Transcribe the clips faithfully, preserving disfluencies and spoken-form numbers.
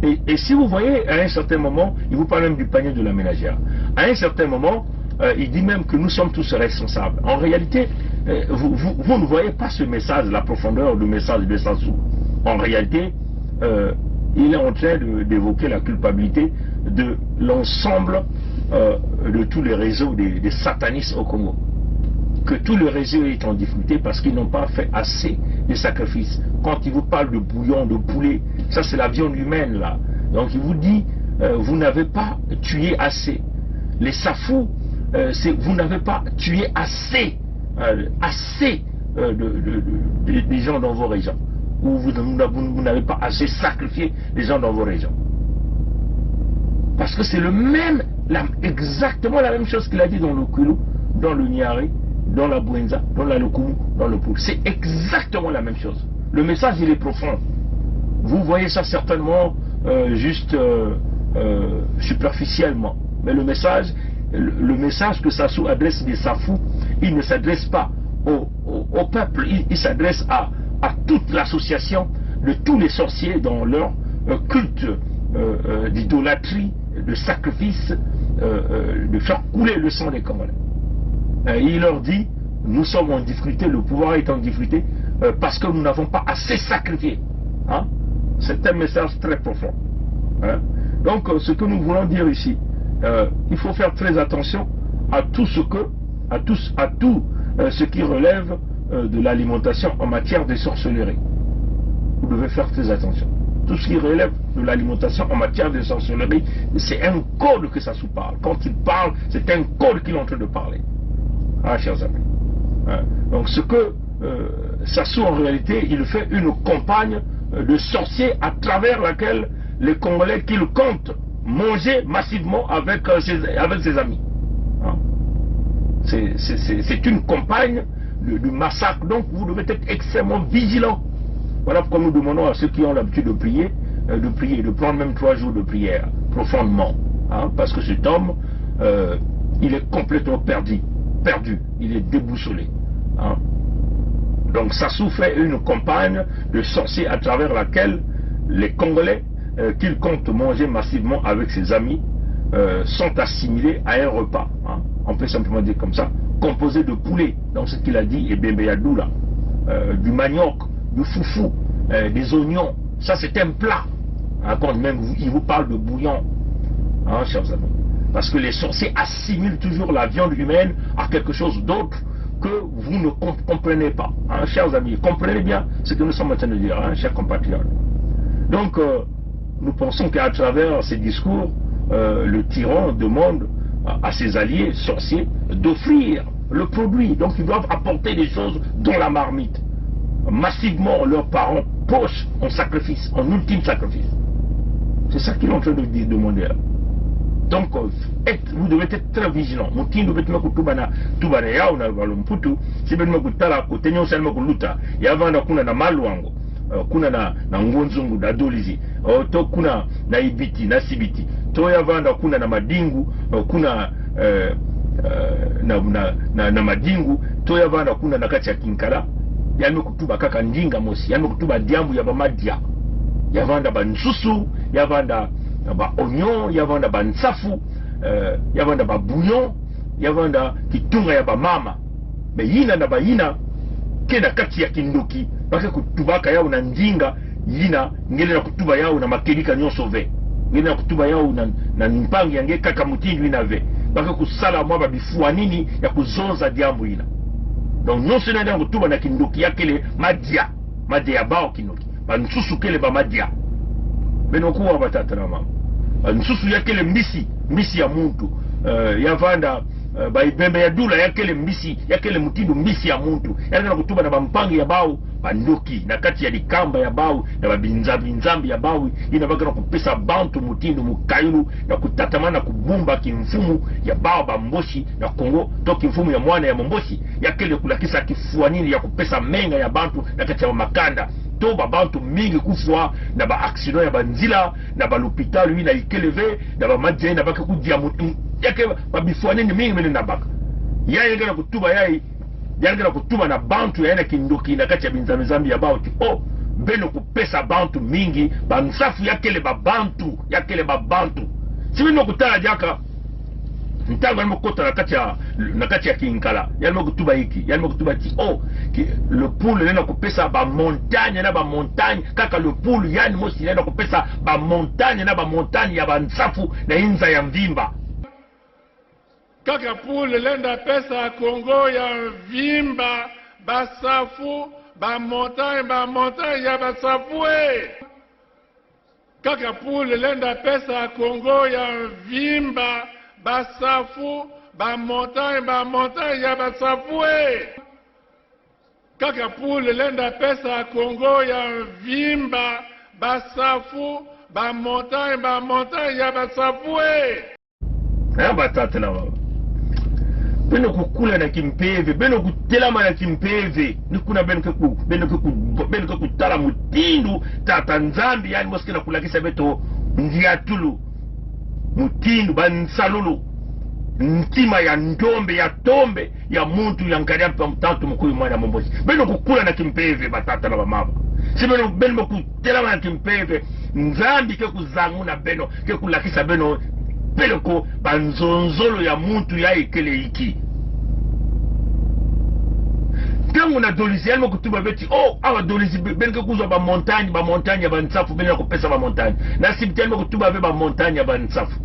Et, et si vous voyez, à un certain moment, il vous parle même du panier de la ménagère. À un certain moment, euh, il dit même que nous sommes tous responsables. En réalité, euh, vous, vous, vous ne voyez pas ce message, la profondeur du message de Sassou. En réalité, euh, il est en train de, d'évoquer la culpabilité de l'ensemble, euh, de tous les réseaux des, des satanistes au Congo. Que tout le réseau est en difficulté parce qu'ils n'ont pas fait assez de sacrifices. Quand il vous parle de bouillon, de poulet, ça c'est la viande humaine là. Donc il vous dit, euh, vous n'avez pas tué assez. Les safous, euh, c'est vous n'avez pas tué assez, euh, assez euh, de, de, de, de, des gens dans vos régions. Ou vous, vous, vous n'avez pas assez sacrifié les gens dans vos régions. Parce que c'est le même, la, exactement la même chose qu'il a dit dans le Kouilou, dans le Niari, dans la Bouenza, dans la Lékoumou, dans le Pool. C'est exactement la même chose. Le message, il est profond. Vous voyez ça certainement euh, juste euh, euh, superficiellement. Mais le message, le, le message que Sassou adresse des safous, il ne s'adresse pas au, au, au peuple, il, il s'adresse à, à toute l'association de tous les sorciers dans leur euh, culte euh, euh, d'idolâtrie, de sacrifice, euh, euh, de faire couler le sang des Congolais. Euh, il leur dit, nous sommes en difficulté, le pouvoir est en difficulté, euh, parce que nous n'avons pas assez sacrifié. Hein ? C'est un message très profond. Hein ? Donc, euh, ce que nous voulons dire ici, euh, il faut faire très attention à tout ce que, à tout, à tout euh, ce qui relève euh, de l'alimentation en matière de sorcellerie. Vous devez faire très attention. Tout ce qui relève de l'alimentation en matière de sorcellerie, c'est un code que Sassou parle. Quand il parle, c'est un code qu'il est en train de parler. Ah, chers amis. Hein. Donc, ce que euh, Sassou, en réalité, il fait une campagne euh, de sorciers à travers laquelle les Congolais qu'il compte manger massivement avec, euh, ses, avec ses amis. Hein. C'est, c'est, c'est, c'est une campagne de, de massacre. Donc, vous devez être extrêmement vigilants. Voilà pourquoi nous demandons à ceux qui ont l'habitude de prier, euh, de prier, de prendre même trois jours de prière, profondément. Hein, parce que cet homme, euh, il est complètement perdu, perdu, il est déboussolé. Hein. Donc, Sassou fait une campagne de sorciers à travers laquelle les Congolais euh, qu'il compte manger massivement avec ses amis euh, sont assimilés à un repas, hein, on peut simplement dire comme ça, composé de poulet, donc ce qu'il a dit, et bembe ya doula, euh, du manioc, du foufou, euh, des oignons. Ça, c'est un plat. Hein, quand même, vous- il vous parle de bouillon, hein, chers amis. Parce que les sorciers assimilent toujours la viande humaine à quelque chose d'autre que vous ne comp- comprenez pas. Hein, chers amis, comprenez bien ce que nous sommes en train de dire, hein, chers compatriotes. Donc, euh, nous pensons qu'à travers ces discours, euh, le tyran demande à, à ses alliés sorciers d'offrir le produit. Donc, ils doivent apporter des choses dans la marmite. Massivement, leurs parents proches en sacrifice, en ultime sacrifice. C'est ça qu'il est en train de dire, demander là. Donc, euh, êtes- vous devez être très vigilants. Mutindu beto me kutuba na, tuba na yaw na balo Mputu, si beto me kutala, kote nyonso ya me kuluta, ya vanda kuna na Maluango, euh, kuna na, na Ngonzungu, na Dolisie, euh, to kuna na Ibiti, na Sibiti, to ya vanda kuna na Madingou, euh, kuna, euh, euh, na, na, na, na Madingou, to ya vanda kuna na kati ya Kinkala, ya me kutuba kaka ndinga mosi, ya me kutuba diambu ya ba madia. Ya vanda ba nsusu, ya vanda ba oignon, ya vanda ba nsafu, euh, ya vanda ba bouillon, ya vanda kitunga ya ba mama. Mais yina na ba yina, ke na kati ya kindoki, ba ke kutubaka yaw na ndinga yina, ngele na kutuba yaw na makedika nyonso ve. Ngele na kutuba yaw na, na mpangi ya nge kaka mutindu yina ve. Ba ke kusala mwa ba bifwanini ya kuzonza diambu yina. Donc, nyonso yina ngele na kutuba na kindoki ya kele madia. Madia ya baw kindoki. Ba nsusu kele ba madia. Beno kuwa, batata na mama. Ba nsusu ya kele mbisi, mbisi ya muntu. Euh, ya vanda, euh, ba ibembe ya doula ya kele mbisi, ya kele mutindu mbisi ya muntu. Ya ke na kutuba na ba mpangi ya baw, ba ndoki, na kati ya dikamba ya baw, na ba binzambi, nzambi ya baw, yina ba ke na kupesa bantu mutindu mukayulu, na kutatamana kubumba kimfumu ya baw ba Mboshi, na Kongo, to kimfumu ya mwana ya Mumboshi, ya kele kulakisa kifwanini ya kupesa menga ya bantu na kati ya ba makanda. To ba bantu mingi kufwa na ba accident ya ba nzila, na ba lopitalo yina ikele ve, na ba madia yina ba ke kudia mu-, m-, ya ke ba bifwanini mingi mene na baka. Ya, ya ke na kutuba ya, ya ke na kutuba na bantu ya na kindoki na kati ya binzambi-zambi ya baw ti, oh, Beno kupesa bantu mingi bansafu, ya kele ba bantu, ya kele ba bantu. Si beno kutala diaka, ntango yandi me kota na kati ya, na kati ya Kinkala, yandi me kutuba inki? Yandi me kutuba ti, oh, ki, le pool lenda kupesa ba montagne na ba montagne, kaka le pool yandi mosi lenda kupesa ba montagne na ba montagne ya bansafu na inza ya mvimba. Kaka pool lenda pesa Kongo ya mvimba basafu, ba montagne, ba montagne ya basafu, eh. Kaka pool lenda pesa Kongo ya mvimba basafu, ba montagne, ba montagne ya basafu, eh. Kaka pool lenda pesa Kongo ya mvimba basafu, ba montagne, ba montagne ya basafu, eh. Eh, batata na bamama. Beno kukula na kimpeve, beno kutelama na kimpeve. Ni kuna beno ke ku, beno ke ku, beno ke kutala mutindu Tata Nzambi yandi mosi ke na kulakisa beto ndiatulu, mutindu bansalulu, ntima ya ndombe, ya tombe, ya muntu ya nkadi a mpe, mutantu, mukuyu, mwana, mumbosi. Beno kukula na kimpeve, batata na bamama. Si beno, beno kutelama na kimpeve, Nzambi ke kuzanguna beno, ke kulakisa beno peleko banzonzolo ya muntu ya ikele inki. Ntango na Dolisie, yandi me kutuba be ti, oh, awa Dolisie, be, beno ke kuzwa ba montagne, ba montagne ya bansafu, beno lenda kupesa ba montagne. Na Sibiti, yandi me kutuba be ba montagne ya bansafu.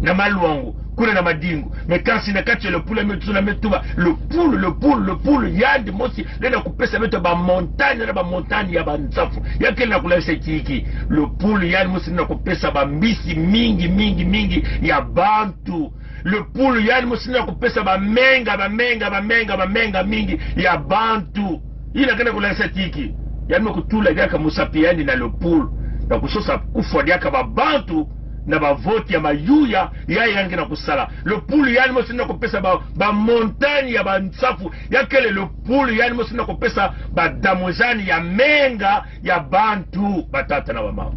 Na Maluangu, kuna na Madingou. Mais kansi na kati ya le pool, yandi me tu, na me tuba, le pool, le pool, le pool yandi mosi lenda kupesa beto ba montagne na ba montagne ya bansafu. Ya kele na kulakisa ti inki? Le pool yandi mosi lenda kupesa bambisi mingi, mingi, mingi ya bantu. Le pool yandi mosi lenda kupesa bamenga, bamenga, bamenga, bamenga mingi ya bantu. Ina kele na kulakisa ti inki? Yandi me kutula diaka musapi yandi na le pool, na kusosa kufwa diaka ba bantu na ba vote ya mayuya ya yandi ke na kusala. Le pool yandi mosi lenda kupesa ba, ba montagne ya bansafu. Ya kele le pool yandi mosi lenda kupesa ba damozani ya menga ya bantu, batata na bamama.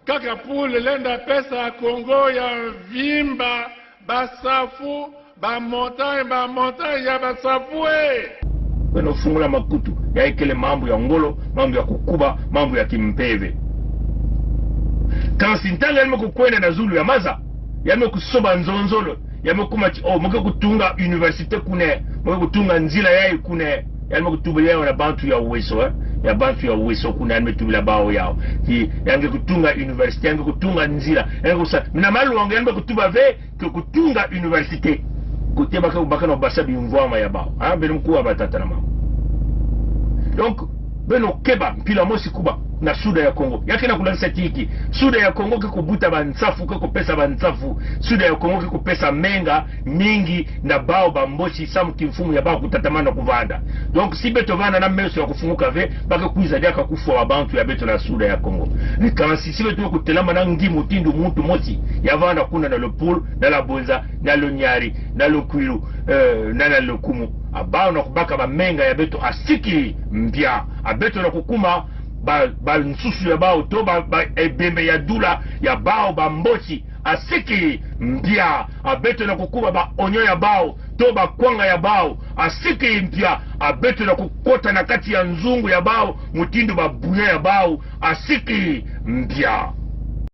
Kaka pool lenda pesa Kongo ya mvimba basafu, ba montagne, ba montagne ya basafu, eh. Beno fungula makutu. Ya ikele mambu ya ngolo, mambu ya kukuba, mambu ya kimpeve. Kansi ntango yandi me kukwenda na zulu ya maza, yandi me kusoba nzonzolo, yandi me kuma ti, oh, mu ke kutunga université kuna, mu ke kutunga nzila yayi kuna. Yandi me kutuba yayi na bantu ya Ouesso, eh. Ya bantu ya Ouesso kuna, yandi me tubila bawu yawu. Ti, yandi ke kutunga université, yandi ke kutunga nzila, yandi ke kusa. Na Maluangu yandi me kutuba ve ke kutunga université. Kote ba ke, ba ke na basa bimvwama ya bawu. Ah, beno kuwa, batata na bamama. Donc, beno keba, mpila mosi kuba na Sud ya Kongo. Ya ke na kulakisa ti inki? Sud ya Kongo ke kubuta bansafu, ke kupesa bansafu. Sud ya Kongo ke kupesa menga mingi na bawu bambosi, samu ki mfumu ya bawu kutatamana kuvanda. Donc, si beto vana na meso ya kufunguka ve, ba ke kwiza diaka kufwa ba bantu ya beto na Sud ya Kongo. Ni kansi, si beto kutelama na ngi mutindu muntu mosi, ya vana kuna na le pool, na la Bouenza, na le Niari, na le Kouilou, eh, na, na le Koumou. Abawu na kubaka ba menga ya beto asiki mpia. A beto na kukuma ba, ba nsusu ya bawu, to ba, ba ebembe ya dula ya bawu bambosi asiki mpia. A beto na kukuma ba oignon ya bawu, to ba kwanga ya bawu asiki mpia. A beto na kukota na kati ya nzungu ya bawu, mutindu ba bouillon ya bawu asiki mpia.